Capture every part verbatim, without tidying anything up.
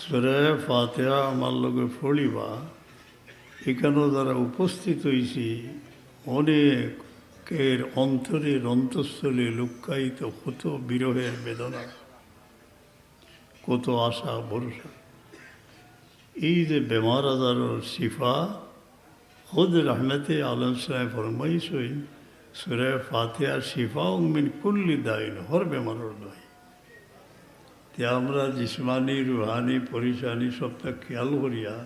সূরা ফাতিহা আমার লগে পড়িবা। এখানো যারা উপস্থিত অইছি, অনেকের অন্তরের অন্তঃস্থলে লুকায়িত কত বিরহের বেদনা, কত আশা ভরসা। এই যে বেমার আজারর শিফা, খুদ রহমতে আলম সাহেব ফরমাইছইন, সূরা ফাতিহা শিফাউম মিন কুল্লি দাইন, হর বেমারর দোয়াই। তে আমরা জিসমানি, রুহানি পরেশানি সবটা খেয়াল করিয়া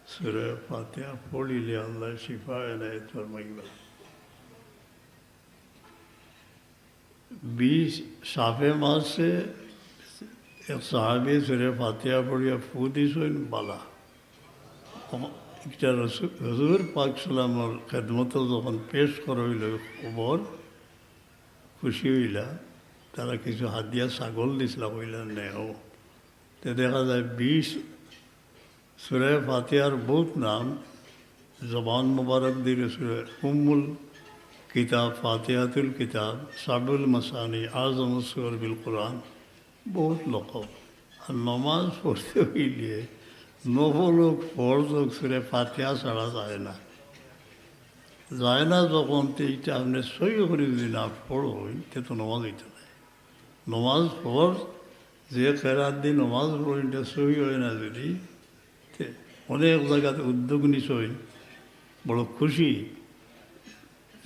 সূরা ফাতিহা পড়িলে আল্লাহ শিফা এনায়েত ফরমাইবা। বিশ সাফে মাসে এক সাহাবী সূরা ফাতিহা পড়িয়া ফু দিছইন, বালা। একটা রসু-, হুজুর পাক সাল্লামর খেদমতো যখন পেশ করা অইল খবর, খুশি অইলা, তারা কিছু হাদিয়া ছাগল দিছলা, কইলা, "নেও।" তে দেখা যায় বিশ সূরা ফাতিহার বহুত নাম, জবান মোবারক দি রসুল, উম্মুল কিতাব, ফাতিহাতুল কিতাব, সাবুল মাসানি, আজম সুর বিল কোরআন, বহুত লকব। আর নমাজ পড়তে অইলে নফল হোক, ফরজ হোক, সূরা ফাতিহা ছাড়া যায় না। যায় না যখন, তে ইটা আপনে সহি করি যদি না পড়ইন, তে তো নমাজ অইতো নায়। নমাজ ফরজ, যে কেরাত দি নমাজ পড়ইন, ইটা সহি অয় না যদি, তে অনেক জাগাত উদ্যোগ নিছইন, বড় খুশি।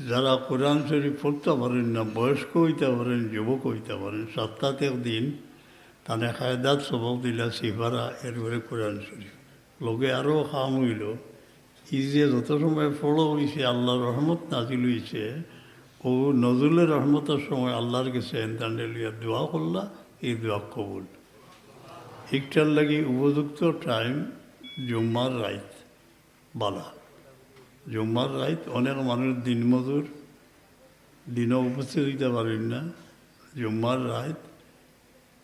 যারা কোরআন শরীফ পড়তা পারইন না, বয়স্ক অইতা পারইন, যুবক অইতা পারইন, সপ্তাত একদিন তানে কায়দাত সবক দিলা, সিপারা, এরপরে কোরআন শরীফ। লগে আরও কাম অইল, ই যে যত সময় পড়া অইছে, আল্লাহর রহমত নাজিল অইছে, অউ নজুলে রহমতর সময় আল্লাহর গেছে এন্তান্ডে লইয়া দোয়া করলা, ই দোয়া কবুল। ইকটার লাগি উপযুক্ত টাইম জুম্মার রাইত, বালা। জুম্মার রাইত অনেক মানুষ দিনমজুর, দিনও উপস্থিত অইতা পারইন না। জুম্মার রাইত,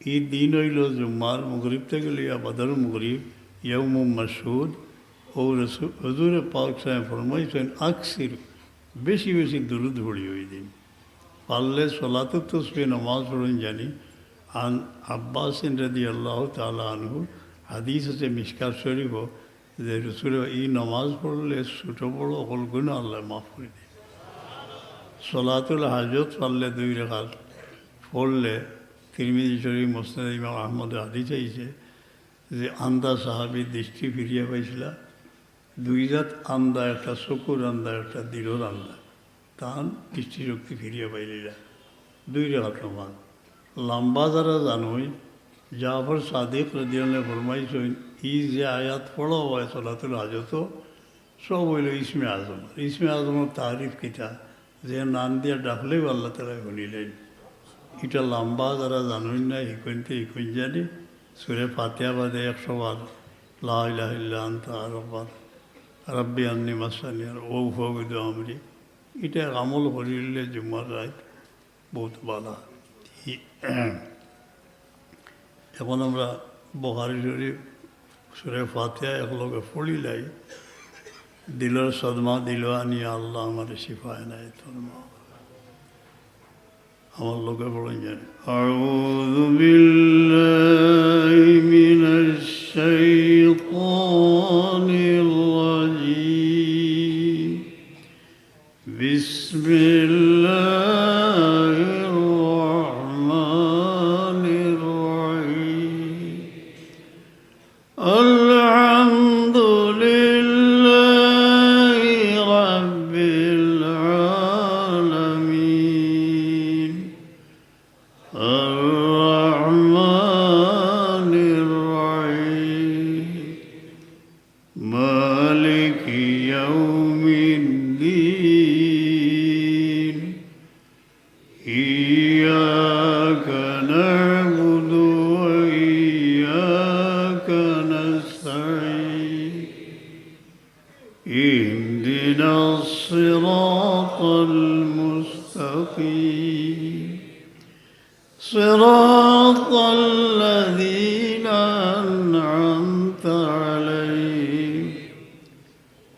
ই দিন অইল জুম্মার, মগরিব থাকি লইয়া বাদর মগরিব, ইয়াউমুম মাশহুদ। অউ রসু-, হুজুরে পাক সাহেব ফরমাইছইন, আকসির, বেশি বেশি দুরুদ পড়িও ই দিন। পারলে সলাতুত তসবিহ নমাজ পড়ইন জানি। আন আব্বাসিন রাদিয়াল্লাহু তাআলা আনহু, হাদিস আছে মিশকাত শরীফো, যে রসুলে ই নমাজ পড়লে ছোট বড় হকল গুনাহ আল্লাহ মাফ করি দেইন। সলাতুল হাজত পারলে দুই রাকাত পড়লে, তিরমিজি শরীফ, মুসনাদে ইমাম আহমদর হাদিস আইছে যে আন্দা সাহাবী দৃষ্টি ফিরিয়া পাইছিলা, দুই জাত আন্দা, একটা চকুর আন্দা, একটা দিলর আন্দা। তান দৃষ্টিশক্তি ফিরিয়া পাইলিলা। দুই রাকাত নমাজ। লম্বা যারা জানইন, জাফর সাদিক রাদিয়াল্লাহু আনহু ফরমাইছইন, ই যে আয়াত পড়া অয় সলাতুল হাজতো, সব অইল ইসমে আজম। ইসমে আজমর তারিফ কিতা? যে নাম দিয়া ডাকলেউ আল্লাহ তাআলায় হুনিলাইন। ইটা লম্বা যারা জানইন না, হিকইনতে হিকইন জানি, সূরা ফাতিহা বাদে একশো বার, লা ইলাহা ইল্লা আনতা রব্বান, রব্বি আন্নি মাসানিয়ার, ওয়া ফাওয়াইদু আমরি। ইটা এক আমল করিলে জুম্মার রাইত বহুত বালা। ই-, এখন আমরা বুখারী শরীফ সূরা ফাতিহা একলগে পড়িলাই, দিলর সদমা দিলো আনিয়া আল্লাহ আমারে শিফা এনায়েত ফরমাও। আমার লগে পড়ইন জানি। أعوذ بالله من الشيطان الرجيم. بسم الله الرحمن الرحيم. الحمد لله رب العالمين. الرحمن الرحيم. مالك يوم الدين. إياك نعبد وإياك نستعين. اهدنا الصراط المستقيم. صراط الذين أنعمت عليهم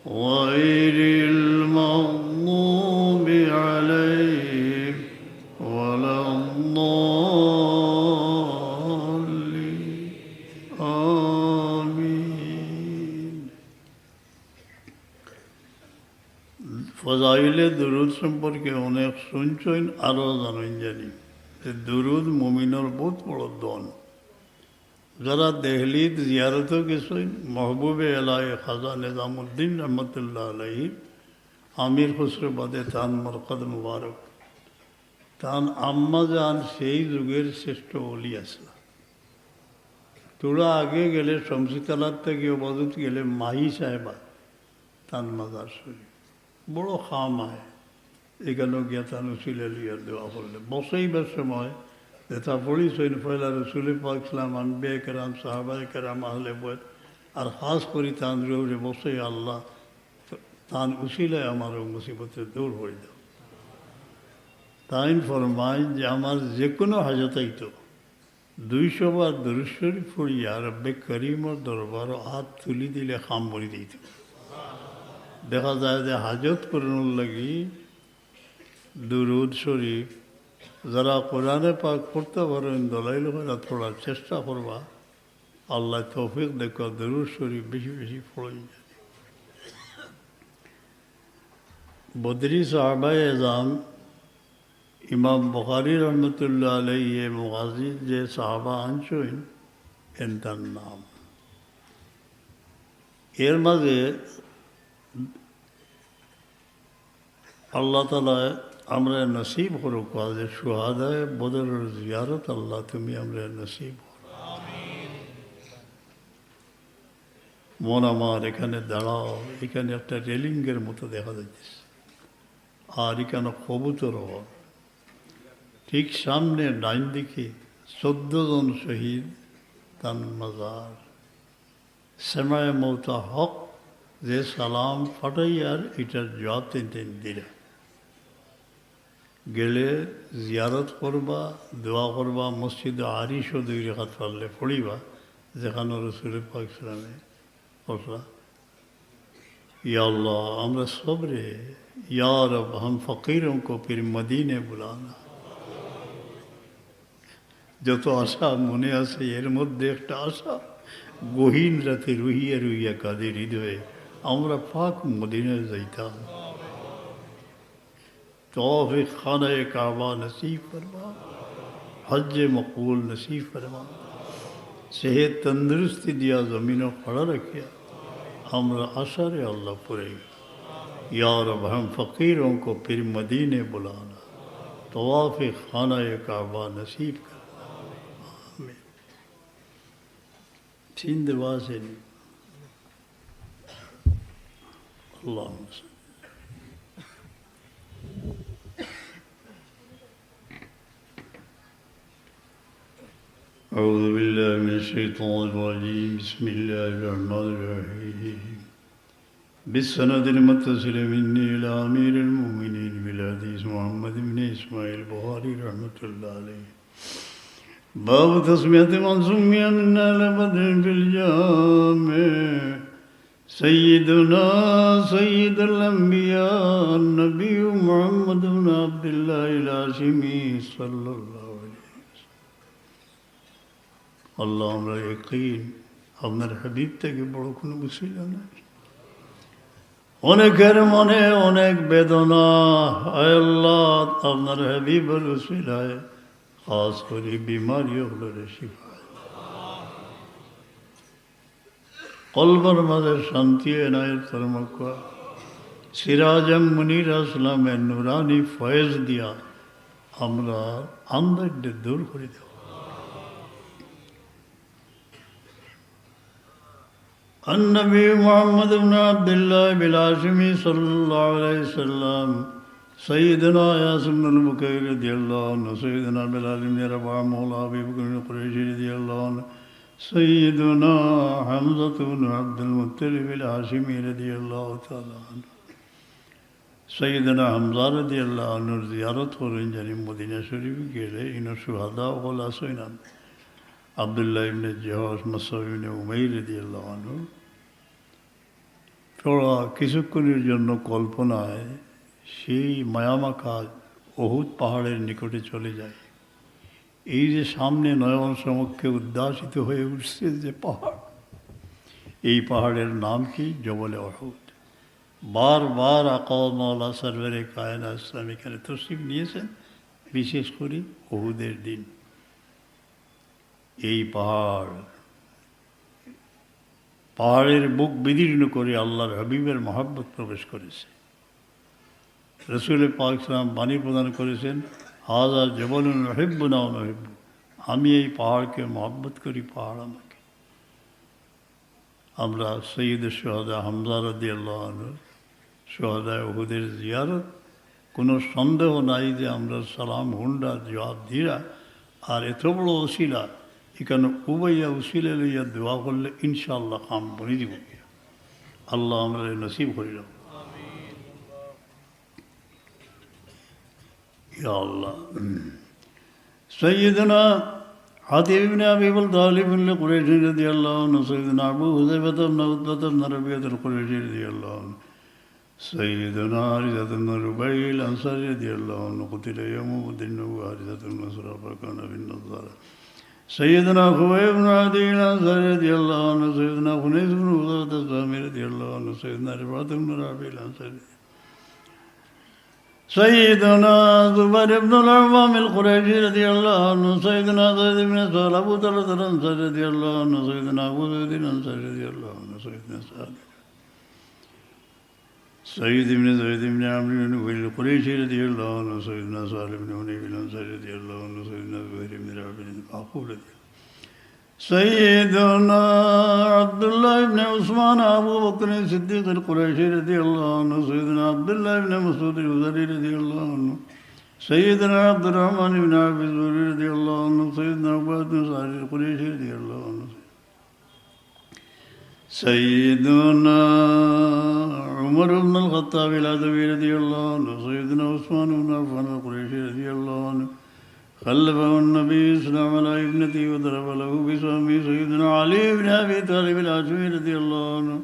غير المغضوب عليهم ولا الضالين. آمين. ফজাইলে দুরুদ সম্পর্কে অনেক শুনছইন, আরও জানইন জানি যে দুরুদ মুমিনর বহুত বড় ধন। যারা দেহলিত জিয়ারতো গেছইন, মাহবুবে এলাহি খাজা নিজামুদ্দিন রহমতুল্লাহ আলাইহি, আমির খুসরো বাদে তান মরকদ মুবারক, তান আম্মা জান সেই যুগের শ্রেষ্ঠ ওলি আছলা। থুড়া আগে গেলে শমসিতালাত থাকি অবাজুত গেলে মাহি সাহেবা, তান মাজার শরীফ। বড় কাম আয়, ইখানো গিয়া তান উসিলা লইয়া দোয়া করলে। বসাইবার সময় যেতা পড়িছইন, পয়লা রসুলে পাক সালাম, আম্বিয়া কেরাম, সাহাবায়ে কেরাম, আহলে বয়ত, আর খাস করি তান রুহরে বসাই, "আল্লাহ, তান উসিলায় আমার অউ মুসিবতরে দূর করি দেও।" তাইন ফরমাইন যে আমার যেকুনু হাজত অইতো, দুইশো বার দুরুদ শরীফ পড়িয়া রব্বে করিমর দরবারো আত তুলি দিলে কাম করি দিত। দেখা যায় যে হাজত পূরণর লাগি দুরুদ শরীফ, যারা কোরআনে পাক পড়তা পারইন, দলাইল কইরা পড়ার চেষ্টা করবা। আল্লায় তৌফিক দেউক্কা, দুরুদ শরীফ বেশি বেশি পড়ইন। বদরি সাহাবায়ে এজাম ইমাম বুখারী রহমতুল্লাহ আলাইহি এ মুগাজিত যে সাহাবা আনছইন, এনতার নাম। এর মাঝে আল্লাহ তাআলায় আমরারে নসিব করউক্কা যে শুহাদায়ে বদরর জিয়ারত, আল্লাহ তুমি আমরারে নসিব করো। মন আমার এখানে দাঁড়াও, এখানে একটা রেলিংয়ের মতো দেখা যাইতেছে, আর এখানে কবুতর ঘর। ঠিক সামনে ডাইন দিকে চোদ্দ জন শহীদ, তান মাজার। সেমায়ে মৌতা হক, যে সালাম পাঠাইয়ার, ইটার জবাব তিন তিন দিরা। গেলে জিয়ারত করবা, দোয়া করবা, মসজিদে আরিশো দুই রেকাত পারলে পড়িবা, যেখানো রসুল পাক সালামে বসলা। ইয়া আল্লাহ, আমরা সবরে, ইয়া রব, হাম ফকিরোঁ কো ফির মদিনে বুলানা। যত আশা মনে আছে, এর মধ্যে একটা আশা, গহীন রাতে রুহিয়া রুহিয়া কাঁদে হৃদয়ে, আমরা পাক মদিনায় যাইতাম। তওয়াফে খানায়ে কাবা নসিব ফরমা, হজ্জে মকবুল নসিব ফরমা, সেহত তন্দুরুস্তি দিয়া জমিনো খাড়া রাখিয়া আমরা আশারে আল্লাহ পুরাই। ইয়া রব, হাম ফকিরোঁ কো ফির মদিনে বুলানা, তওয়াফে খানায়ে কাবা নসিব করনা। আমিন। তিন দোয়া আছে নি? আল্লাহুম্মা সাল্লি। أعوذ بالله من الشيطان الرجيم. بسم الله الرحمن الرحيم. بالسند المتصل مني إلى أمير المؤمنين في الحديث محمد بن إسماعيل البخاري رحمة الله عليه. باب تسمية من سمي من أهل بدر في الجامع سيدنا سيد الأنبياء النبي محمد بن عبد الله الهاشمي صلى الله عليه وسلم. আল্লাহ, আমরা ইয়াকিন, আপনার হাবিব থাকি বড় কোনো উসিলা নাই। অনেকের মনে অনেক বেদনা, আয় আল্লাহ, আপনার হাবিবের উসিলায় খাস করি বিমারি অকলরে শিফা। কলবর মাঝে শান্তি এনায়েত ফরমাউক্কা। সিরাজাম মুনিরা সালামে নুরানি ফয়েজ দিয়া আমরার আন্ধাররে দূর করি দেও। النبي محمد بن عبد الله بالهاشمي صلى الله عليه وسلم، سيدنا ياس بن البكير رضي الله عنه، سيدنا بلال بن رباح مولى أبي بكر القريشي رضي الله عنه، سيدنا حمزة بن عبد المطلب الهاشمي رضي الله تعالى عنه। সৈয়দনা হামজা রাদিয়াল্লাহু আনহুর জিয়ারত করইন জানি মদিনা শরীফ গেলে, ইনো শুহাদা অকল আছইন না। আব্দুল্লাহ ইবনে জাহশ, মুসআব ইবনে উমাইর রাদিয়াল্লাহু আনহু। থোড়া কিছুক্ষণের জন্য কল্পনায় সেই মায়ামাখা উহুদ পাহাড়ের নিকটে চলে যায়। এই যে সামনে নয়ন সমক্ষে উদ্ভাসিত হয়ে উঠছে যে পাহাড়, এই পাহাড়ের নাম কি? জবলে উহুদ। বারবার আকা ও মাওলা সরওয়ারে কায়নাত ইসলাম এখানে তশরিফ নিয়েছেন, বিশেষ করে উহুদের দিন। এই পাহাড়, পাহাড়ের বুক বিদীর্ণ করে আল্লাহর হাবিবের মহব্বত প্রবেশ করেছে। রসুল পাক সাল্লাম বাণী প্রদান করেছেন, "হাজা জবালুন নুহিব্বুনা ওয়া নুহিব্বু।" আমি এই পাহাড়কে মহব্বত করি, পাহাড় আমাকে। আমরা সৈয়দ শুহাদা হামজা রাদিয়াল্লাহু আনহু, শুহাদায়ে উহুদের জিয়ারত, কোনো সন্দেহ নাই যে আমরা সালাম হুনরা, জবাব দিরা। আর এত বড় উসিলা, এখানে উবাইয়া উসিলা লইয়া দোয়া করলে ইনশাআল্লাহ কাম বনি দিব। আল্লাহ আমরা নসিব করিল। ইয়া আল্লাহ। সৈয়দনা হাতিব ইবনে আবি বালতাআ লিকুরাইশ রাদিয়াল্লাহু আনহু, সৈয়দনা আবু হুযায়ফা ইবনে উতবা ইবনে রাবিআতুল কুরাইশি রাদিয়াল্লাহু আনহু, সৈয়দনা হারিসা ইবনে রুবাইল আনসারী রাদিয়াল্লাহু আনহু, কুতিলা ইয়াওমা উহুদিন ওয়া হুয়া হারিসা ইবনে সুরাফা কানা বিন নাযারা। সৈয়দনা খুবাইব ইবনে আদিল আনসারী রাদিয়াল্লাহু আনহু, সৈয়দনা হুনাইস ইবনে হুযাফাত আস-সাহামী রাদিয়াল্লাহু আনহু, সৈয়দনা রিফাত ইবনে রাফিল আনসারী, সৈয়দনা জুবাইর ইবনুল আওয়াম আল কুরাইশি রাদিয়াল্লাহু আনহু, সৈয়দনা যায়েদ ইবনে সাহল আবু তালহাত আল আনসারী রাদিয়াল্লাহু আনহু, সৈয়দনা আবু যায়েদ আল আনসারী রাদিয়াল্লাহু আনহু, সৈয়দনা সাদ, সৈয়দ ইবনে যায়েদ ইবনে আমর ইবনে নুফাইল আল কুরাইশি রাদিয়াল্লাহু আনহু, সৈয়দনা সাহল ইবনে হুনাইফ আল আনসারী রাদিয়াল্লাহু আনহু, সৈয়দনা জুবাইর ইবনে রাফিল ইবনে মাকুল রাদিয়াল্লাহু আনহু, সৈয়দনা আব্দুল্লাহ ইবনে উসমান আবু বকর সিদ্দিক আল কুরাইশি রাদিয়াল্লাহু আনহু, সৈয়দনা আব্দুল্লাহ ইবনে মাসউদ আল হুযালি রাদিয়াল্লাহু আনহু, সৈয়দনা আব্দুর রহমান ইবনে আবি যুরাইর রাদিয়াল্লাহু আনহু, সৈয়দনা উবাদা ইবনে সারির কুরাইশি রাদিয়াল্লাহু আনহু, সৈয়দনা উমর ইবনুল খাত্তাব আল আদাবী রাদিয়াল্লাহু আনহু, সৈয়দনা উসমান ইবনে আফফান আল কুরাইশি রাদিয়াল্লাহু আনহু, خلفه النبي صلى الله عليه وسلم على ابنته وضرب له بسهمه سيدنا علي بن أبي طالب الهاشمي رضي الله عنه،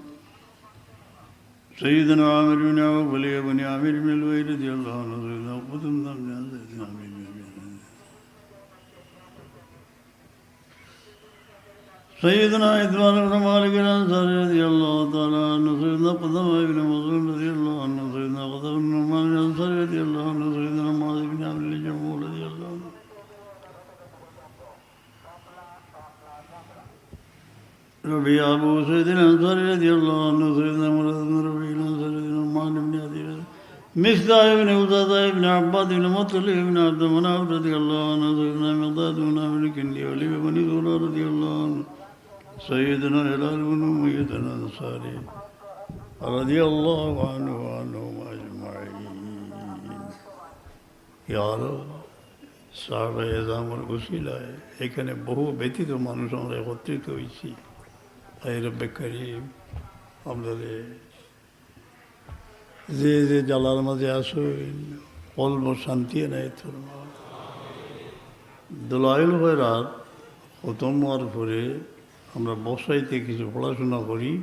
سيدنا عامر بن عوف ولي بني عامر بن لؤي رضي الله عنه، سيدنا عقبة بن عبد الله، سيدنا عامر بن أبي طالب، سيدنا عتبان بن مالك الأنصاري رضي الله تعالى عنه، سيدنا قدامة بن مظعون رضي الله عنه، سيدنا قتادة بن نعمان الأنصاري رضي الله عنه، سيدنا معاذ بن عمرو الجمحي رضي الله عنه، ربيعة أبو سعيد الأنصاري رضي الله عنه، سيدنا مرارة بن ربيعة الأنصاري، سيدنا نعمان بن عدي، مصطح بن أثاثة بن عباد بن مطلب بن عبد مناف رضي الله عنه، سيدنا مقداد بن عمرو الكندي، وليد بن بني زهرة رضي الله عنه، سيدنا هلال بن أمية الأنصاري رضي الله عنه وعنهم أجمعين. ইয়া আল্লাহ, সাহাবায়ে এজামর উসিলায় এখানে বহু ব্যথিত মানুষ আমরা একত্রিত হইছি। আয় রব্বে করিম, আমরারে যে যে জ্বালার মাঝে আছইন, কলবো শান্তি এনায়েত ফরমাও। দলাইল খয়রাত খতম হওয়ার পরে আমরা বসাইতে কিছু পড়াশোনা করি।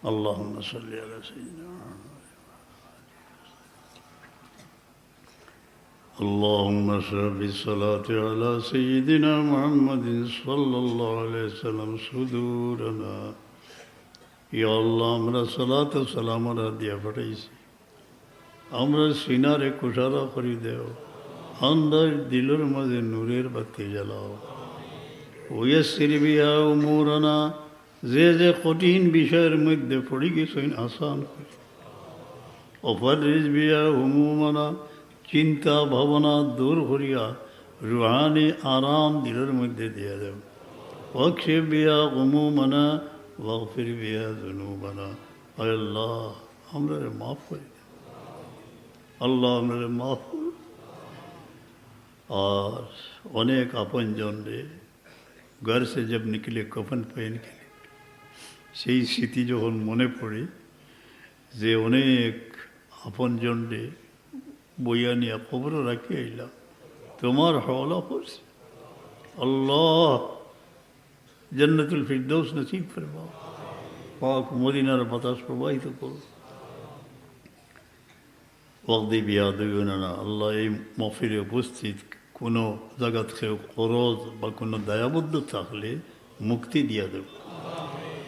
আল্লাহুম্মা সাল্লি আলা সাইয়্যিদিনা মুহাম্মাদ। اللهم اشرح بالصلاة على سيدنا محمد صلى الله عليه وسلم صدورنا. ইয়া আল্লাহ, আমরা সালাত ও সালাম আর হাদিয়া পাঠাইছি। আমরা সিনারে কুশারা করি দেও, আন্দাজ দিলর মাঝে নূরের বাতি জ্বালাও। ওয়াসসির বিহা উমুরানা, যে যে কঠিন বিষয়ের মধ্যে পড়ি গেছইন, আসান করি। ওয়াফাররিজ বিহা হুমুমানা, চিন্তা ভাবনা দূর করিয়া রুহানি আরাম দিলর মধ্যে দিয়া দেও। ওয়াকশিফ বিহা গুমুমানা, ওয়াগফির বিহা যুনুবানা। আয় আল্লাহ, আমরারে মাফ করি দেও। আল্লাহ, আমরারে মাফ করো। আর অনেক আপনজনরে, ঘর সে জব নিকলে কফন পেহেন কে, সেই স্মৃতি যখন মনে পড়ে যে অনেক আপনজনরে বইয়া নিয়া কবরো রাখি আইলাম, তোমার হাওলা করছি। আল্লাহ, জান্নাতুল ফিরদৌস নসিব ফরমাও, পাক মদিনার বাতাস প্রবাহিত করো। ওয়াকদি বিহা দুয়ুনানা, আল্লাহ, এই মাহফিলে উপস্থিত কোনো জাগাত কেউ করজ বা কোনো দায়বদ্ধ থাকলে মুক্তি দিয়া দেও।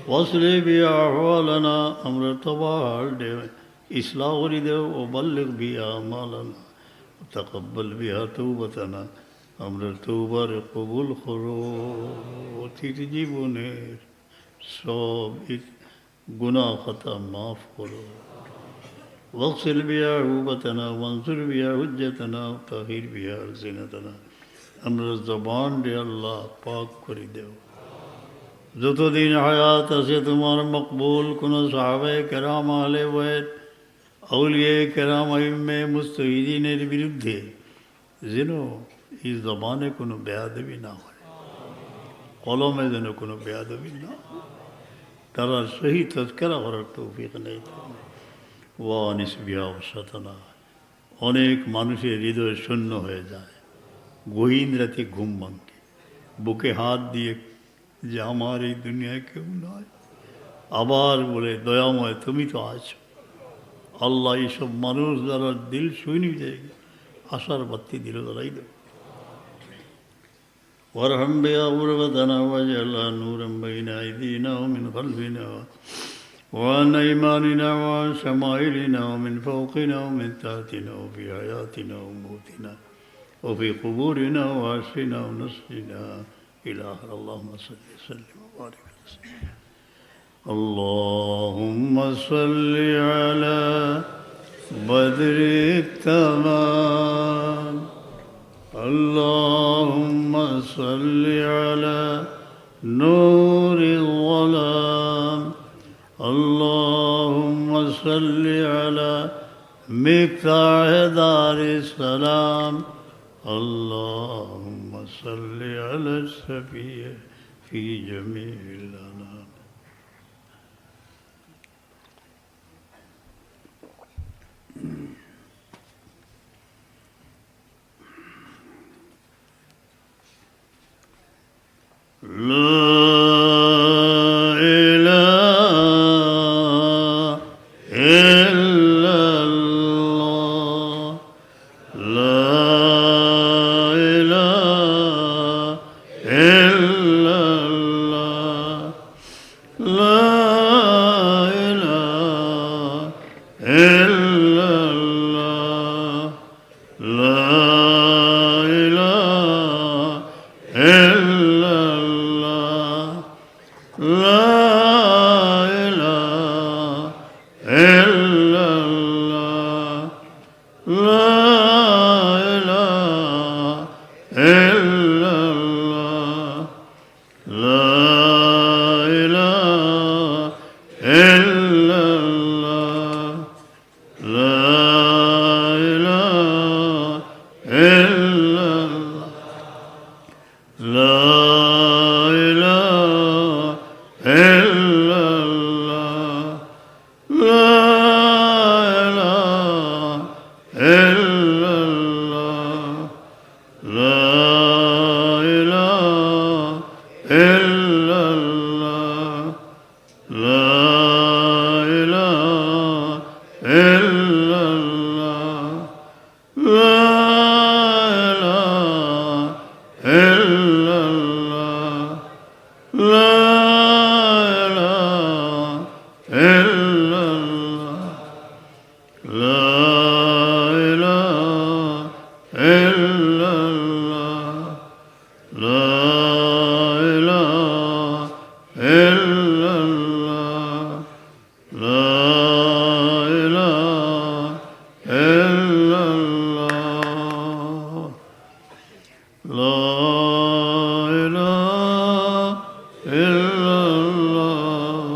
وأصلح بها أحوالنا, আমরার তবাহ হাল দে, ইসলাহ করি দেও, وبلغ بها آمالنا, وتقبل بها توبتنا, আমরার তওবার কবুল করো, অতীত জীবনের সব ইত-, গুনাহ খাতা মাফ করো। واغسل بها عيوبنا وانصر بها حجتنا وطهر بها ألسنتنا। আমরার জবানরে আল্লাহ পাক করি দেও। যতদিন হায়াত আছে তোমার মকবুল কোন সাহাবায়ে কেরাম, আহলে বাইত, আউলিয়ায়ে কেরাম, আইম্মায়ে মুজতাহিদিনের বিরুদ্ধে যেন এই জবানে কোনো বেয়াদবি না হয়, কলমে যেন কোনো বেয়াদবি না হয়, তারার সহি তজকেরা করার তৌফিক নেই। وأنس بها أوساطنا। অনেক মানুষের হৃদয় শূন্য হয়ে যায়, গহীন রাতে ঘুম ভাঙে, বুকে হাত দিয়ে যে আমার এই দুনিয়ায় কেউ নাই। আবার বলে, দয়াময়, তুমি তো আছো। আল্লাহ, এইসব মানুষ যারা দিল সুইন হয়ে যায়, আশার বাতি দিল জ্বালাই দেও। وارحم بها غربتنا واجعلها نورا بين أيدينا ومن خلفنا وعن أيماننا وعن شمائلنا ومن فوقنا ومن تحتنا وفي حياتنا وموتنا وفي قبورنا وحشرنا ونشرنا إلى آخر. اللهم صل وسلم وبارك على سيدنا. اللهم صل على بدر التمام. اللهم صل على نور الظلام. اللهم صل على مفتاح دار السلام. اللهم صل على الشفيع في جميع الأنام. لا إله إلا الله. لا إله إلا الله. لا إله إلا الله. لا إله إلا الله. لا إله إلا الله. لا إله إلا الله. لا إله إلا الله. لا إله إلا الله. لا إله إلا الله. لا إله إلا الله. لا إله إلا الله. لا إله إلا الله. لا إله إلا الله. لا إله إلا الله. لا إله إلا الله. لا إله إلا الله. لا إله إلا الله. لا إله إلا الله.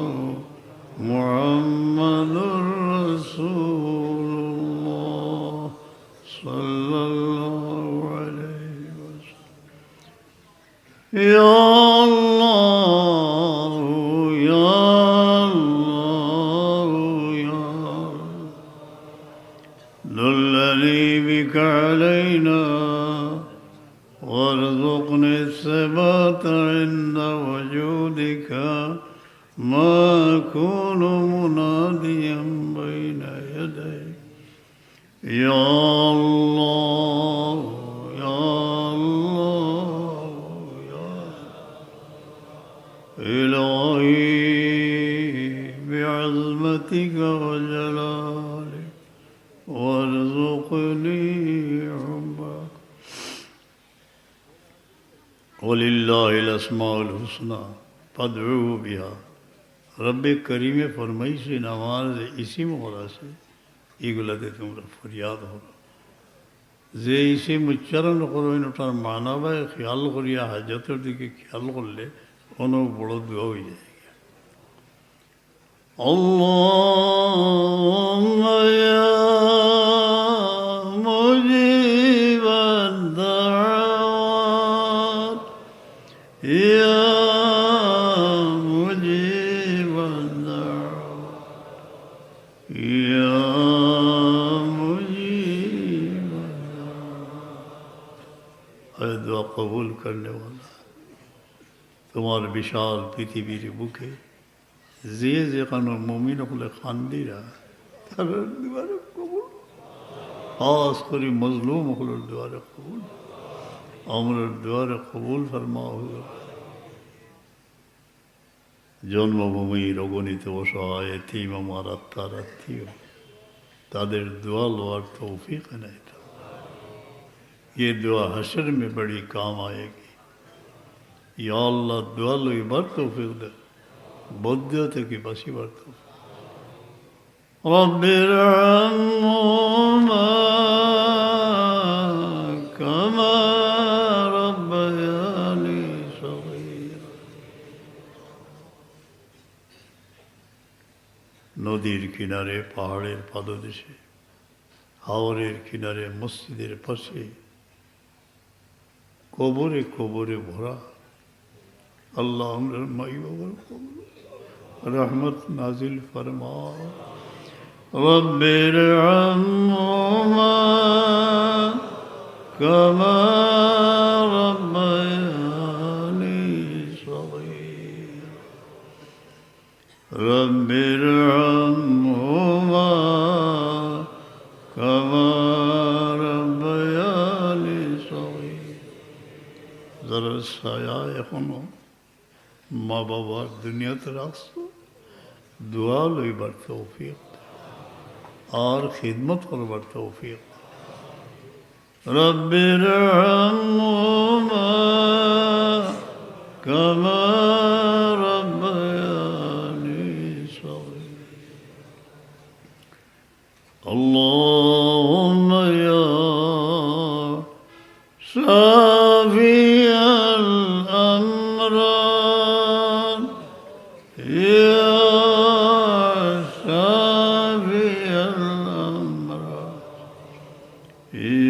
محمد رسول الله. صلى الله عليه وسلم. يا الله، يا الله، يا الله، دلني بك علينا وارزقني الثبات عند وجودك ما أكون مناديا بين يديك. يا الله، يا الله، يا إلهي. الأسماء الحسنى فادعوه بها। রব্বে করিমে ফরমাইছইন, আমার যে ইসিম অকল আছে, ইগুলাতে তুমরা ফরিয়াদ করো। যে ইসিম উচ্চারণ করইন, ওটার মানা বায় খেয়াল করিয়া, হাজতর দিকে খেয়াল করলে, অনেক বড় দোয়া অইযায়। اللهم يا مجيب الدعوات، يا مجيب الدعوات، يا مجيب الدعوات। اے دعا قبول کرنے والا، তোমার বিশাল পৃথিবীর বুকে যে যেখানো মুমিন অকলে কান্দিরা, তারার দুয়ারে কবুল, খাস করি মজলুম অকলর দুয়ারে কবুল, আমরার দুয়ারে কবুল ফরমাও। জন্মভূমির অগণিত অসহায় এতিম আমার আত্মার আত্মীয়, তাদের দোয়া লওয়ার তৌফিক এনায়েত। ये दुआ हशर में बड़ी काम आएगी। ইয়া আল্লাহ, দোয়া লইবার তৌফিক দে, বদদোয়া থাকি বাঁচিবার তৌফিক। رب ارحمهما كما ربياني صغيرا। নদীর কিনারে, পাহাড়ের পাদদেশে, হাওরের কিনারে, মসজিদের পাশে, কবরে কবরে ভরা। আল্লাহ, আমরার মাই বাবার কবর রহমত নাজিল ফরমাও। رب ارحمهما كما ربياني صغيرا। رب ارحمهما كما ربياني صغيرا। যারার ছায়া এখনো মা বাবার দুনিয়াত রাখছো, দোয়া লইবার তৌফিক আর খিদমত করবার তৌফিক। رب ارحمهما كما ربياني صغيرا। اللهم يا شافي الأمراض، يا شافي الأمراض،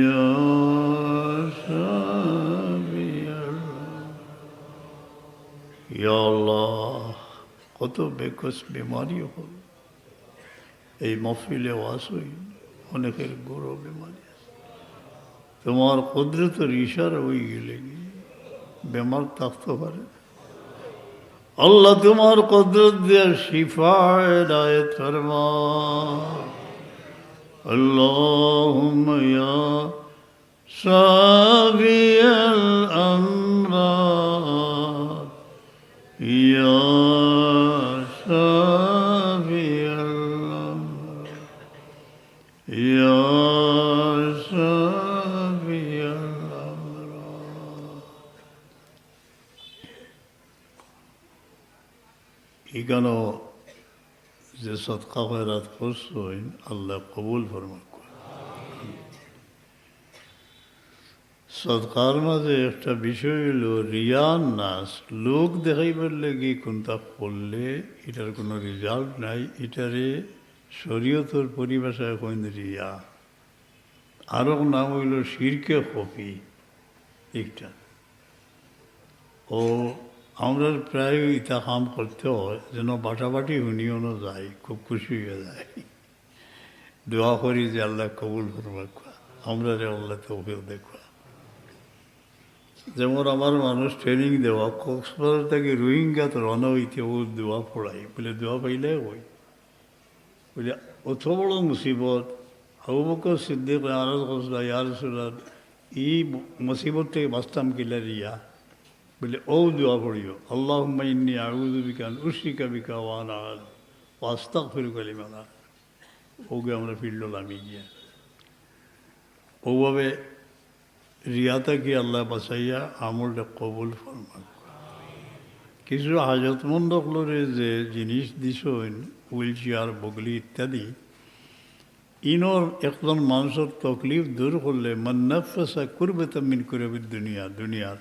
يا شافي الأمراض। ইয়া আল্লাহ, কত বেকস বেমারি অকল এই মহফিলে ওয়াজ অইল, অনেকের গুরু বেমারি আছে। তোমার কুদরতর ইশারা অইগেলে কি বেমার থাকতো পারে? আল্লাহ, তোমার কুদরত দিয়া শিফা এনায়েত ফরমাও। اللهم يا شافي الأمراض، يا شافي الأمراض، يا شافي الأمراض। ইখানো যে সদকা খয়রাত করছইন, আল্লাহ কবুল ফরমাউক। সদকার মাঝে একটা বিষয় অইলো রিয়া নাস, লোক দেখাইবার লাগি কুনতা করলে ইটার কুনু result নাই, ইটারে শরীয়তর পরিভাষায় কইন রিয়া। আরক নাম অইলো শিরকে খফি। একটা ও আমরার প্রায় ইতা কাম করতে হয়, যেন বাটাবাটি হুনিও না যায়, খুব খুশি অইয়া যায়। দোয়া করি যে আল্লাহ কবুল ফরমাউক, আমরারে আল্লাহ তৌফিক দেউক। যেমন আমার মানুষ training দেওয়া, কক্সবাজার থাকি রোহিঙ্গাত রওনা অইতে ও দোয়া পড়াই, বলে দোয়া পাইলে অই। বলে, অত বড় মুসিবত, আবু বকর সিদ্দিক আরজ করছলা, ইয়া রাসূলুল্লাহ, ই মুসিবত থাকি বাঁচতাম কিলা রিয়া? বলে, ও দোয়া পড়িও, اللهم إني أعوذ بك أن أشرك بك وأنا أعلم وأستغفرك لما لا أعلم। ওগে আমরা ফিল্ডো লামি গিয়া। ওভাবে রিয়া থাকি আল্লাহ বাঁচাইয়া আমলটা কবুল ফরমাউক। কিছু হাজতমন্দ অকলরে যে জিনিস দিছইন, হুইল চেয়ার, বগলি ইত্যাদি, ইনর একজন মানষর তকলিফ দূর করলে, মান নাফাসা কুরবাতাম মিন কুরাবিদ দুনিয়া, দুনিয়ার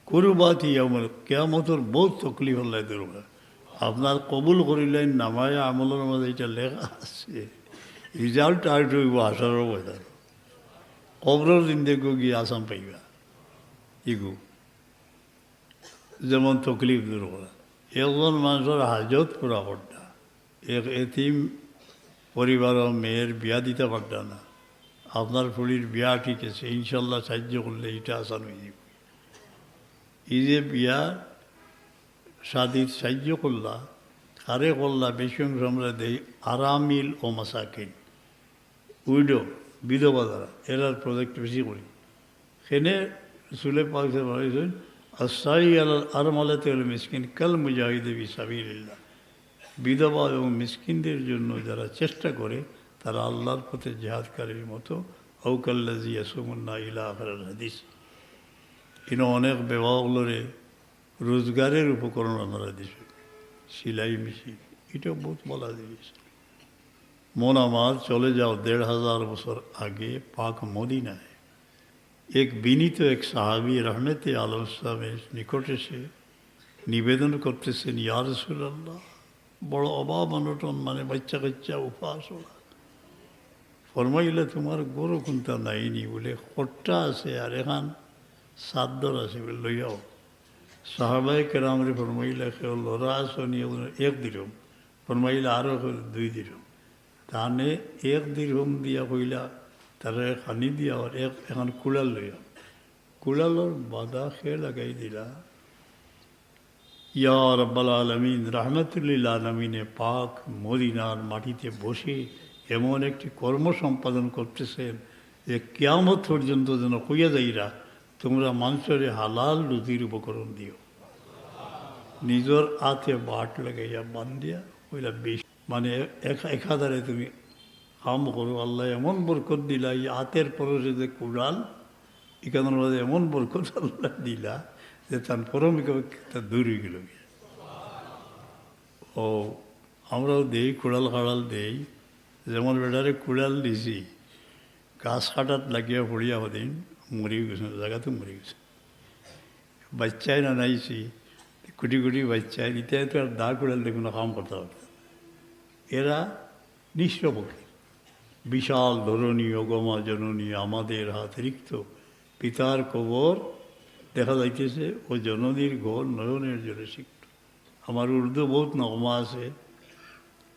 কুরবাতি ইয়াউমাল কিয়ামতর বউত তকলিফ আল্লায় দূর করে। আপনার কবুল করিলাইন, নামায়ে আমলর মাঝে ইটা লেখা আছে, রেজাল্ট আউট অইবো হাশরর ময়দান। কবরর জিন্দেগিও গিয়া আসান পাইবা। ইগু যেমন তকলিফ দূর করা, একজন মানষর হাজত পুরা করতা, এক এতিম পরিবারর মেয়ের বিয়া দিতা পারতা না, আপনার ফুড়ির বিয়া ঠিক আছে, ইনশাল্লাহ সাহায্য করলে ইটা আসান অইযিবো। ই যে বিয়া শাদিত সাহায্য করলা, কারে করলা, বেশি অংশ আমরা দেই আরামিল ও মাসাকিন, উইডো, বিধবা যারা, এরার প্রজেক্ট বেশি করি। কেনে রসুলে পাক সাল্লাল্লাহু আলাইহি ওয়াসাল্লাম, "আস-সাই আলাল আরমালাতি ওয়াল মিসকিন কাল মুজাহিদি ফি সাবিলিল্লাহ।" বিধবা এবং মিসকিনদের জন্য যারা চেষ্টা করে, তারা আল্লাহর পথে জিহাদকারীর মতো, আও কাল্লাযী ইয়াসুমুন নার ইলা আখিরিল হাদিস। ইনো অনেক বেওয়া অকলরে রোজগারের উপকরণ আপনারা দিছইন, সেলাই মেশিন, ইটা বউত ভালা জিনিস। মন আমার, চলে যাও দেড় হাজার বছর আগে পাক মদিনায়। এক বিনীত এক সাহাবী রহমতে আলম সাহেবের নিকট এসে নিবেদন করতেছেন, "ইয়া রাসূলুল্লাহ, বড় অভাব অনটন, মানে বাচ্চা কাচ্চা উপাস ওরা।" ফরমাইলা, "তোমার ঘরো কুনতা নাইনি?" বলে, "খট্টা আছে, আর এখান চাদ্দর আছে, বলে, লইয়াও।" সাহাবায়ে কেরামরে ফরমাইলা, "কেউ লড়া আছো নি?" বলে, "এক দিরহম।" ফরমাইলা, "আরো কেউ?" "দুই দিরহম।" তানে এক দিরহম দিয়া কইলা, তারে খানি দিয়া, আর এক, এখান কুড়াল লইয়া, কুড়ালর বাদা খে লাগাই দিলা, "ইয়া রাব্বাল আলামিন, রাহমাতুল লিল আলামিনে পাক মদিনার মাটিতে বসে এমন একটি কর্ম সম্পাদন করতেছেন যে কিয়ামত পর্যন্ত যেন কইয়া যাইরা, তোমরা মানষরে হালাল রুজির উপকরণ দিও।" নিজর আতে বাট লাগাইয়া বান্ধিয়া কইলা, "বেশ।" মানে এক, একাধারে তুমি কাম করো, আল্লায় এমন বরকত দিলা, ই আতের পরশে যে কুড়াল, ইখানর মাঝে এমন বরকত আল্লায় দিলা যে তান পরম বিপদ দূর অইগেলো। ও, আমরাও দেই, কুড়াল কাড়াল দেই, যেমন বেটারে কুড়াল দিছি, গাছ কাটাত লাগিয়া পড়িয়া হদিন মরি গেছে, জাগাতে মরি গেছে। বাচ্চাইন আনাইছি, কুটি কুটি বাচ্চাইন, ইতায় তো আর দা কুড়াল দিয়া কুনু কাম করতা পারতা না। এরা নিঃস্ব ফকির। বিশাল ধরণী, অগমা জননী, আমাদের হাত রিক্ত, পিতার কবর দেখা যাইতেছে, ও জননীর ঘর নয়নের জলে সিক্ত। আমার উর্দু বউত নগমা আছে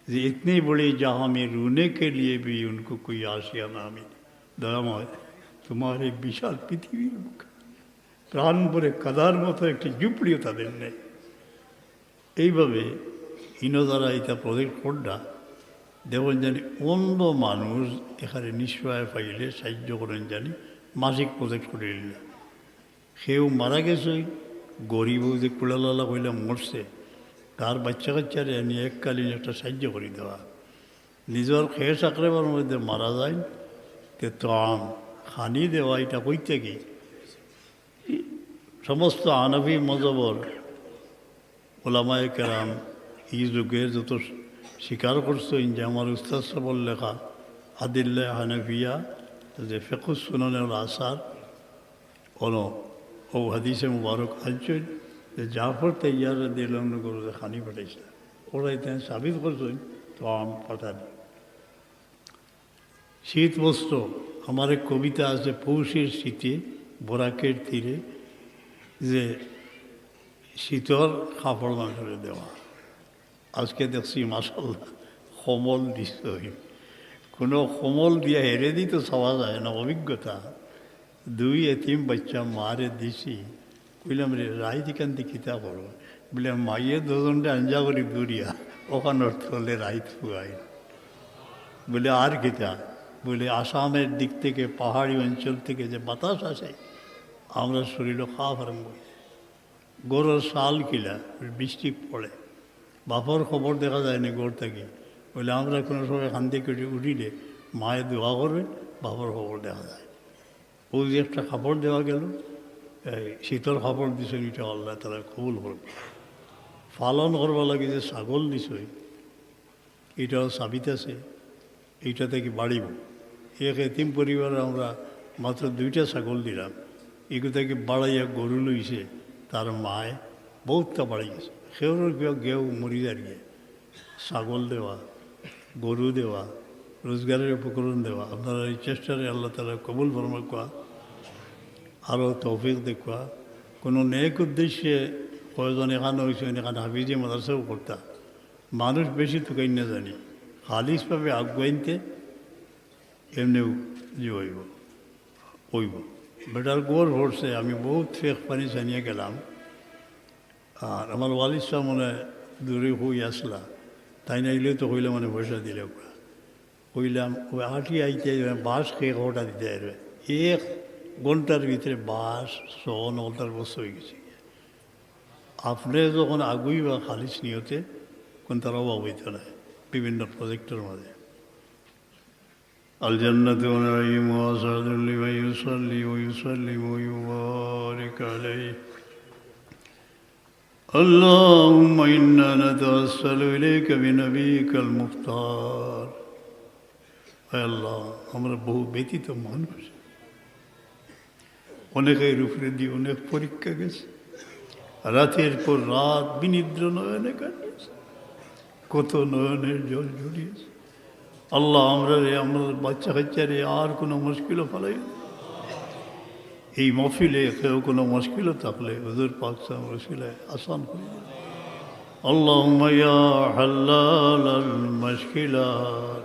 যে, "ইতনি বড়ি জাহাঁ মে রোনে কে লিয়ে ভি উনকো কোই আশিয়ানা না মিলে।" দয়াময়, তোমার এই বিশাল পৃথিবীর বুকে প্রাণ ভরে কাদার মতো একটি ঝুপড়িও তাদের নেই। এইভাবে ইনো যারা ইতা প্রজেক্ট কররা, দেখইন জানি অন্ধ মানুষ এখানে নিঃসহায় পাইলে সাহায্য করইন জানি, মাসিক প্রজেক্ট করিলা। কেউ মারা গেছে, গরিব, ওই যে কুড়ালআলা কইলাম মরছে, তার বাচ্চা কাচ্চারে আনি এককালীন একটা সাহায্য করি দেওয়া। নিজর খেশ আকরেবার মধ্যে মারা যায়, তে তো আম খানি দেওয়া, এটা কইতে কি? সমস্ত হানাফি মজহবর ওলামায়ে কেরাম ই যুগে যত স্বীকার করছইন যে আমার উস্তাদ সাহেবর লেখা আদিল্লায়ে হানাফিয়া, যে ফিকহুস সুনানে ওয়াল আসার, অনো ও হাদিসে মুবারক আনছইন যে জাফর তাইয়ার রাদিয়াল্লাহু আনহু গরুরে খানি পাঠাইছিলা, ওরা ইতা সাবিত করছইন তো আম পাঠানি। শীত বস্ত্র, আমার এক কবিতা আছে, পৌষের শীতে বরাকের তীরে, যে শীতর কাপড় মানষরে দেওয়া। আজকে দেখছি মাশাআল্লাহ কম্বল দিছে। কোনো কম্বল দিয়া হেরে দিত চাওয়া যায় না, অভিজ্ঞতা। দুই এতিম বাচ্চা মারে দিছি, কইলাম, "রে, রাইত ইখান দি কিতা করো?" বলে, "মাইয়ে দুজনরে আঞ্জা করি দূরিয়া, ওখানোর তলে রাইত ফুয়াই।" বলে, "আর কিতা?" বলে, "আসামের দিক থেকে, পাহাড়ি অঞ্চল থেকে যে বাতাস আসে, আমরা শরীরও খাপ আরম্ভ অই যায়।" ঘরর চাল কিলা, বৃষ্টি পড়ে, বাপর খবর দেখা যায় না ঘর থাকি। বলে, "আমরা কোনো সময় খান থেকে উঠি-, উঠিলে মায়ে দোয়া করবে, বাপর খবর দেখা যায়।" ও যে একটা কাপড় দেওয়া গেল, এই শীতর কাপড় দিছইন, এটা আল্লাহ তাআলা কবুল করবে। পালন করবার লাগি যে ছাগল দিছই, ইটাও সাবিত আছে, ইটা থাকি বাড়িবো। এক এতিম পরিবারে আমরা মাত্র দুইটা ছাগল দিলাম, ইগু থাকি বাড়াইয়া গরু লইছে তার মায়, বউততা বাড়ি গেছে। কেউর কেউ গেউ মরি যার গিয়া। ছাগল দেওয়া, গরু দেওয়া, রোজগারের উপকরণ দেওয়া, আপনারার এই চেষ্টারে আল্লাহ তাআলা কবুল ফরমাউক্কা, আরও তৌফিক দেউক্কা। কোনো নেক উদ্দেশ্যে কয়জন এখানো অইছইন, এখান হাফিজি মাদ্রাসাও করতা, মানুষ বেশি তুকাইন না জানি, খালিসভাবে আগুয়াইন্তে এমনেও যে অইবো, অইবো। বেটার গড় পড়ছে, আমি বউত ফেক পানি জানিয়া গেলাম। আর আমার ওয়ালিদ সাব মনে দূরে হই আসলা, তাইন আইলে তো কইলাম মানে পয়সা দিলাউক্কা। কইলাম, ওই আটি আইতে বাঁশ কে কটা দিতে পারবে? এক ঘন্টার ভিতরে বাঁশ সহ নলতার বস্তা অই গেছে। আপনে যখন আগুইবা খালিস নিয়তে, কোনটার অভাব অইতো নায় বিভিন্ন প্রজেক্টর মাঝে। الجنة ونعيمها سعد لمن يصلي ويسلم ويبارك عليه. اللهم إنا نتوسل إليك بنبيك المختار. আয় আল্লাহ, আমরা বহু ব্যথিত মানুষ, অনেকের উপরে দিয়ে অনেক পরীক্ষা গেছে, রাতের পর রাত বিনিদ্র নয়নে কাটিয়েছে, কত নয়নের জল ঝরিয়েছে। আল্লাহ, আমরারে, আমরার বাচ্চা কাচ্চারে আর কোনো মুশকিলও ফালাই না। এই মহফিলে কেউ কোনো মুশকিলও থাকলে হুজুর পাক সাহেব রসিলায় আসান করে দিন। اللهم يا حلال المشكلات،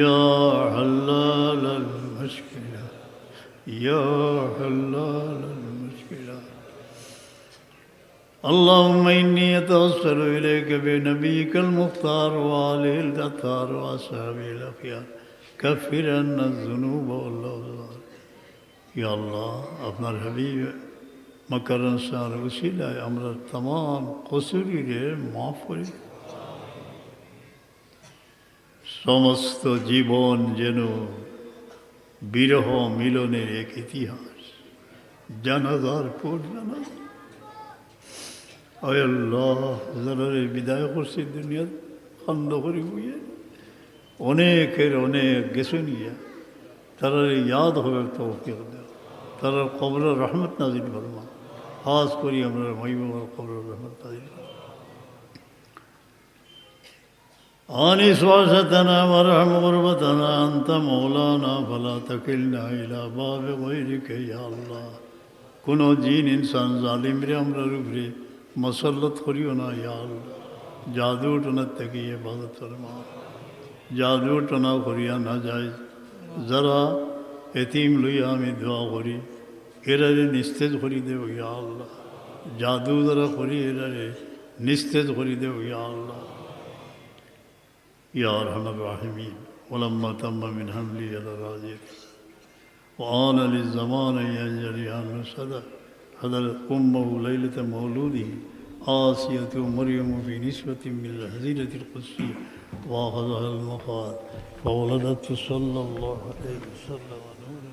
يا حلال المشكلات، يا حلال المشكلات. اللهم إني أتوسل إليك بنبيك المختار وآله الأطهار وأصحابه الأخيار. كفر عنا الذنوب والأوزار. ইয়া আল্লাহ, আপনার হাবিব মক্কার আনসার উসিলায় আমরা তামাম কসুরিরে মাফ করি। সমস্ত জীবন যেন বিরহ মিলনের এক ইতিহাস, জানাজার পর জানাজা। আয় আল্লাহ, যারারে বিদায় করছি দুনিয়াত, কান্দ করি বইয়া, অনেকের অনেক গেছইন গিয়া, তারারে ইয়াদ করার তৌফিক দেও, তারার কবরো রহমত নাজিল ফরমা, খাস করি আমরার মাই বাবার কবরো রহমত নাজিল ফরমা। أنس وحشتنا وارحم غربتنا، أنت مولانا فلا تكلنا إلى باب غيرك يا الله. কোনো জিন ইনসান জালিমরে আমরার উপরে মুসল্লত করিও না, ইয়া আল্লাহ। জাদু টোনা থাকি হেফাজত ফরমাও। জাদু টোনা করিয়া না যায়। যারা এতিম লইয়া আমি দোয়া করি, এরারে নিস্তেজ করি দেও, ইয়া আল্লাহ। জাদু যারা করি, এরারে নিস্তেজ করি দেও, ইয়া আল্লাহ। يا أرحم الراحمين، ولما تم من حمله على راجل، وآن للزمان أن ينجلي عنه الصدى، حضرت أمه ليلة مولوده، آسية مريم في نسوة من الحظيرة القدسية، وأخذها المخاض، فولدته صلى الله عليه وسلم نورا.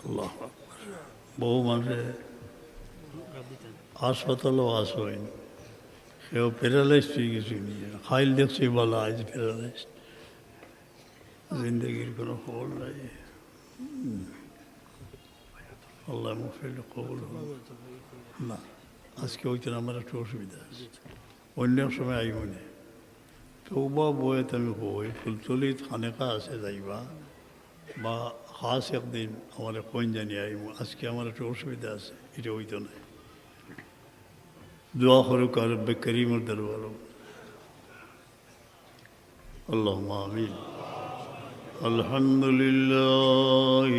আল্লাহু আকবার। বহু মানুষে হাসপাতালও আছইন, কেউ প্যারালাইজড অইগেছইন, খাইল দেখছি বালা, আইজ প্যারালাইজড। জিন্দেগির কুনু খবর নাই। আল্লাহ মাগফিরাত কবুল করুন। না, আজকে অইতো না, আমার একটু অসুবিধা আছে, অইন্য এক সময় আইমুনে। তওবা বয়েত আমি কই, ফুলতলিত খানেকা আছে যাইবা, বা খাস একদিন আমারে কইন জানি আইমু, আজকে আমার একটু অসুবিধা আছে, ইটা অইতো নায়। দোয়া করুক আর রব্বে করিমর দরবারো। اللهم آمين. الحمد لله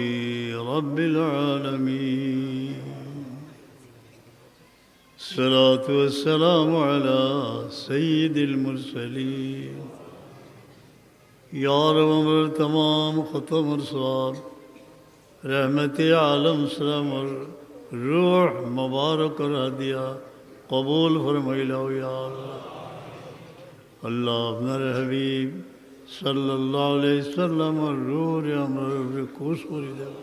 رب العالمين. الصلاة والسلام على سيد المرسلين. یا رب، امرار تمام ختمر ثواب رحمت عالم سلامر روح مبارکر ہدیہ قبول فرمائیلاؤ یا اللہ۔ আল্লাহ, আপনার হাবিব সাল্লাল্লাহু আলাইহি সাল্লামর রুহরে আমরার উপরে খুশ করি দেও।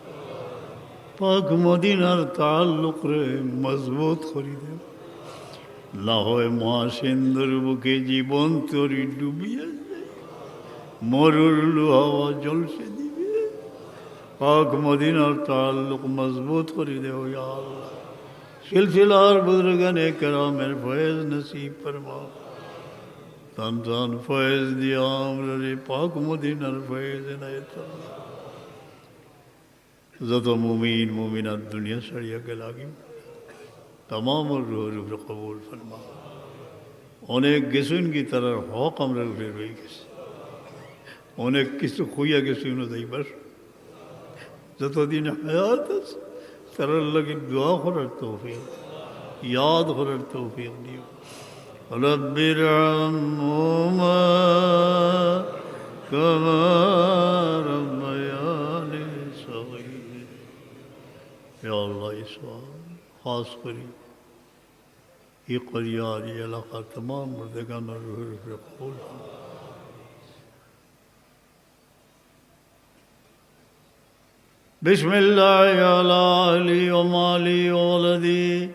পাক মদিনার তাআল্লুকরে মজবুত করি দেও। না হয় মহাসিন্ধুর বুকে জীবন তরি ডুবিয়া যায়, মরুর লুহাওয়া জলসে দিবে। পাক মদিনার তাআল্লুক মজবুত করি দেও ইয়া আল্লাহ। সিলসিলার বুজুর্গানে কেরামের ফয়েজ নসিব ফরমাও। তান তান ফয়েজ দিয়া আমরারে পাক মদিনার ফয়েজ এনায়েত ফরমাও। যত মুমিন মুমিনাত দুনিয়া ছাড়িয়া গেলাগি, তামামর রুহর উপরে কবুল ফরমাও। অনেক গেছইনগি, তারার হক আমরার উপরে রইগেছে। অনেক কিছু কইয়া গেছইন, অনো যাইবার যতদিন হায়াত আছে, তারার লাগি দোয়া করার তৌফিক, ইয়াদ করার তৌফিক দিও। رب ارحمهما كما ربياني صغيرا। ইয়া আল্লাহ, এই সওয়াব খাস করি এই করিয়ার, এই এলাকার তামাম মুর্দেগানর রুহের উপরে কবুল করো। বিসমিল্লাহি আলা আহলি ওয়া মালি ওয়া ওয়ালাদি।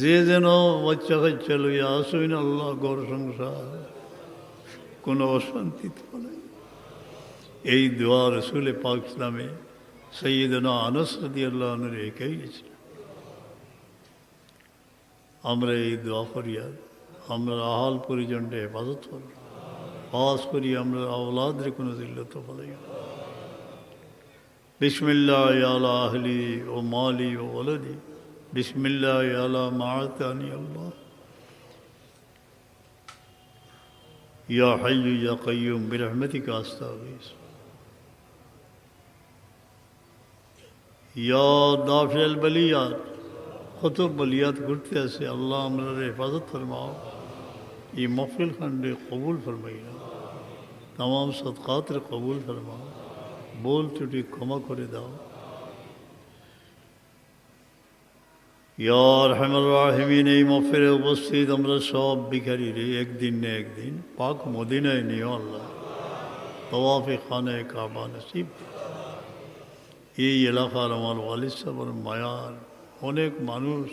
যে যেন বাচ্চা কাচ্চা লইয়া আছইন আল্লাহ, ঘর সংসার, কোনো অশান্তি তো নাই। এই দোয়া রসুলে পাক ইসলামে সৈয়দনা আনাস রাদিয়াল্লাহু আনহুরে হিকাই গেছিলা। আমরা এই দোয়া করিয়ার, আমরার আহাল পরিজনরে হেফাজত করো, খাস করি আমরার আওলাদরে কোনো জিল্লতো ফালাইও না। বিসমিল্লাহি আলা আহলি ওয়া মালি ওয়া ওয়ালাদি। বিসমিল্লাহি আলা মা আতানি আল্লাহ। ইয়া হাইয়ু ইয়া কাইয়ুম বিরহমাতিকা আস্তাগীস। ইয়া দাফিআল বালিয়াত, কত বালিয়াত ঘটতে আছে, আল্লাহ আমরারে হেফাজত ফরমাও। এই মাহফিল খানরে কবুল ফরমাইও, তামাম সদকাতরে কবুল ফরমাও, ভুল ত্রুটি ক্ষমা করে দাও। ইয়া আরহামার রাহিমিন, এই মাহফিলে উপস্থিত আমরা সব ভিখারিরে একদিন না একদিন পাক মদিনায় নিও আল্লাহ, তওয়াফে খানায়ে কাবা নসিব। এই এলাকার আমার ওয়ালিদ সাহেবের মায়ার অনেক মানুষ,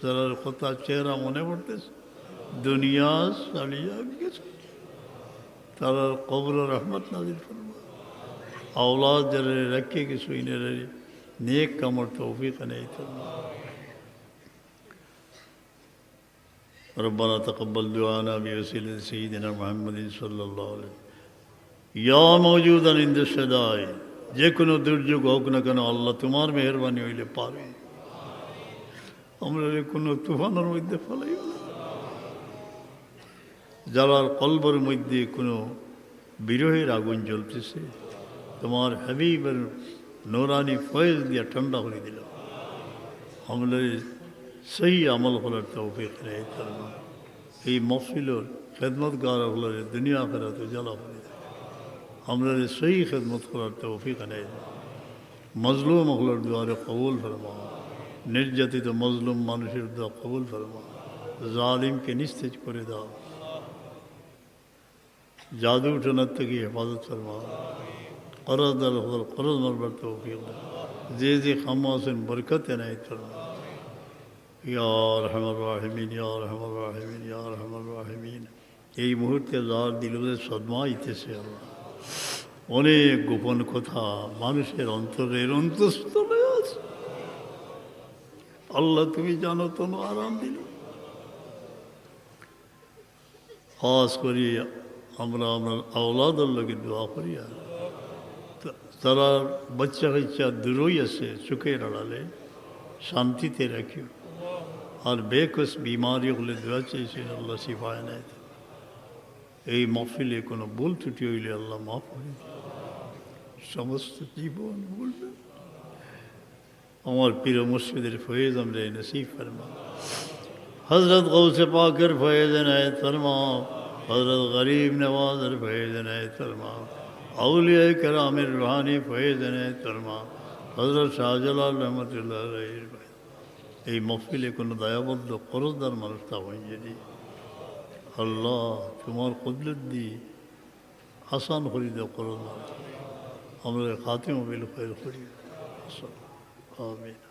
যারার কথা চেহারা মনে পড়তেছে, দুনিয়া ছাড়িয়া গেছে, তারার কবরো রহমত নাজিল ফরমা। আওলাদ যারারে রাখিয়া গেছো, ইনারারে নেক কামর তৌফিক এনায়েত ফরমা। ربنا تقبل دعاءنا بوسيلة سيدنا محمد صلى الله عليه وسلم. ইয়া মাওজুদান ইনদা শাদাইদ, যে কোনো দুর্যোগ হোক না কেন, আল্লাহ তোমার মেহেরবানি অইলে পার অই। আমরারে কোনো তুফানর মধ্যে ফালাইও না। যারার কলবর মধ্যে কোনো বিরহের আগুন জ্বলতেছে, তোমার হাবিবের নূরানি ফয়েজ দিয়া ঠান্ডা করি দিলাও। আমরারে সহি আমল করার তৌফিক এনায়েত ফরমা। এই মাহফিলর খেদমতগার অকলরে দুনিয়া আখিরাত উজালা করি দেও। আমরারে সহি খেদমত করার তৌফিক এনায়েত ফরমা। মজলুম অকলর দোয়ারে কবুল ফরমা। নির্যাতিত মজলুম মানুষের দোয়া কবুল ফরমা। জালিমকে নিস্তেজ করে দাও। জাদু টনার থাকি হেফাজত ফরমা। কর্জদার অকলর কর্জ মারবার তৌফিক দাও। যে যে কামো আছেন বরকত এনায়েত ফরমা। ইয়া আরহামার রাহিমিন, ইয়া আরহামার রাহিমিন, ইয়া আরহামার রাহিমিন। এই মুহূর্তে যার দিলে সদমা আইতেছে আল্লাহ, অনেক গোপন কথা মানুষের অন্তরের অন্তঃস্থলে আছে। আল্লাহ, তুমি জানো, তুমি আরাম দিল। খাস করি আমরা আমরার আওলাদর লাগি দোয়া করি। আর তা-, তারার বাচ্চা কাচ্চা দূরই আছে, চোখের আড়ালে, শান্তিতে রাখিও। আর বেকস বিমারি হলে দোয়া চাইছি, আল্লাহ শিফা এনায়েত। এই মাহফিলে কোনো ভুল ত্রুটি হইলে আল্লাহ মাফ করে দিও। সমস্ত জীবন ভুলবে। আমার পীর মুর্শিদের ফয়েজ আমরা নসিব ফরমা। হযরত গৌসে পাকের ফয়েজ এনায়েত ফরমা। হযরত গরিব নওয়াজের ফয়েজ এনায়েত ফরমা। আউলিয়ায়ে কেরামের রুহানি ফয়েজ এনায়েত ফরমা। হযরত শাহজালাল রহমতুল্লাহ আলাইহির ফয়েজ। এই মাহফিলে কোনো দায়বদ্ধ করজদার মানুষ থাকইন যদি, আল্লাহ, তোমার কুদরত দি আসান করি দেও করজদার। আমরা খাতিমা বিল খৈর করি। আমিন।